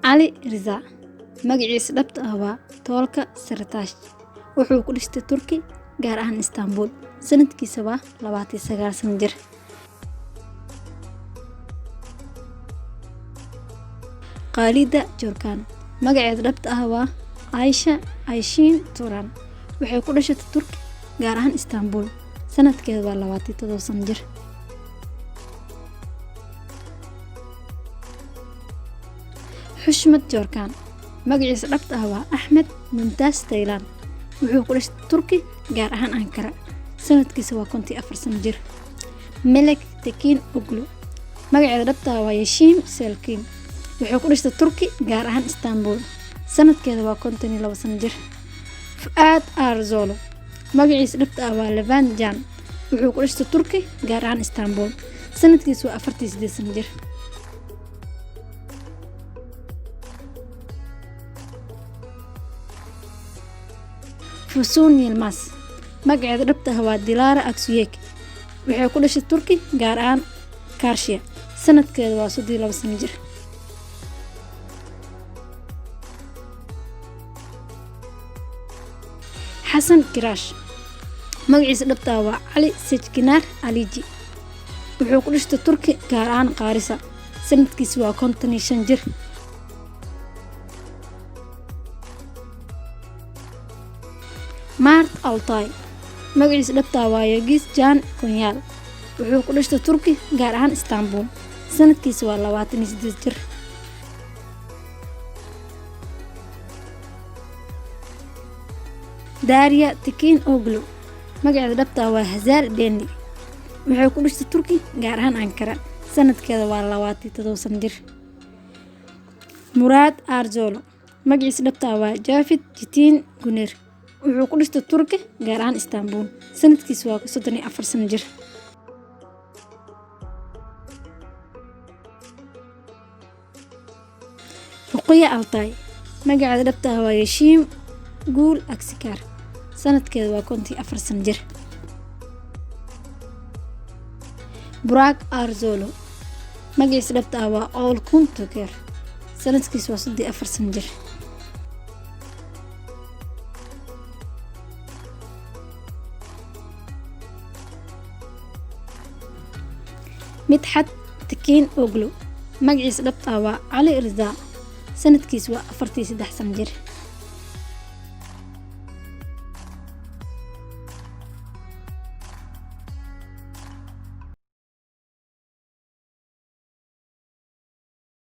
Cali Riza magaciisa dhabta ah waa Tolga Sertaç. Wuxuu ku dhashay Turki, gaar ahaan Istanbul. Sanadkiisa waa 29 sano jir. Khalida Jorkan magaceeda dhabta ah waa Aisha Ayshin Turan. Waxay ku dhashatay Turki, gaar ahaan Istanbul. Sanadkeeda waa 27 sano jir. Xushmad Jorkan magaciisa dhabta ah waa Axmed Mumtaaz Taylan. Wuxuu ku dhashay Turki, gaar ahaan Ankara. Sanadkiisa waa 54 sano jir. Melek Tekin Oglu magaceeda dhabta ah waa Yashiim Selkin. Wuxuu ku dhashay Turki, gaar ahaan Istanbul. Sanadkeeda waa 52 sano jir. Fuaad Arzolo magaciisa dhabta ah waa Levent Jan. Wuxuu ku dhashay Turki, gaar ahaan Istanbul. Sanadkiisa waa 48 sano jir. Fusun Yilmaz magaceeda dhabta ah waa Dilara Aksuyek. Waxay ku dhashay Turki, gaar ahaan Karshiya. Sanadkeeda waa 32 sano jir. Xasan Kiraash magaciisa dhabta ah waa Cali Sejkinaar Aliji. Wuxuu ku dhashay Turki, gaar ahaan Qaarisa. Sanadkiisa waa 55 jir. Mart Altay magaciisa dhabta ah waa Yogis Jan Konyaal. Wuxuu ku dhashay Turki, gaar ahaan Istanbul. Sanadkiisa waa 28 jir. Daria Tekin Oglu magaceeda dhabta ah waa Hazar Deni. Waxay ku dhashay Turki, gaar ahaan Ankara. Sanadkeeda waa 27 sano jir. Muraad Arzolo magaciisa dhabta ah waa Javid Jitin Guner. Wuxuu ku dhashay Turki, gaar ahaan Istanbul. Sanadkiisa waa 34 sano jir. Ruqiya Altay magaceeda dhabta ah waa Yashiim Guul Aksikaar. Sanadkeeda waa 54 sano jir. Burak Arzolo magaciisa dhabta ah waa Olkun Toker. Sanadkiisa waa 34 sano jir. Midxat Tekin Oglu magaciisa dhabta ah waa Cali Riza. Sanadkiisa waa 43 sano jir.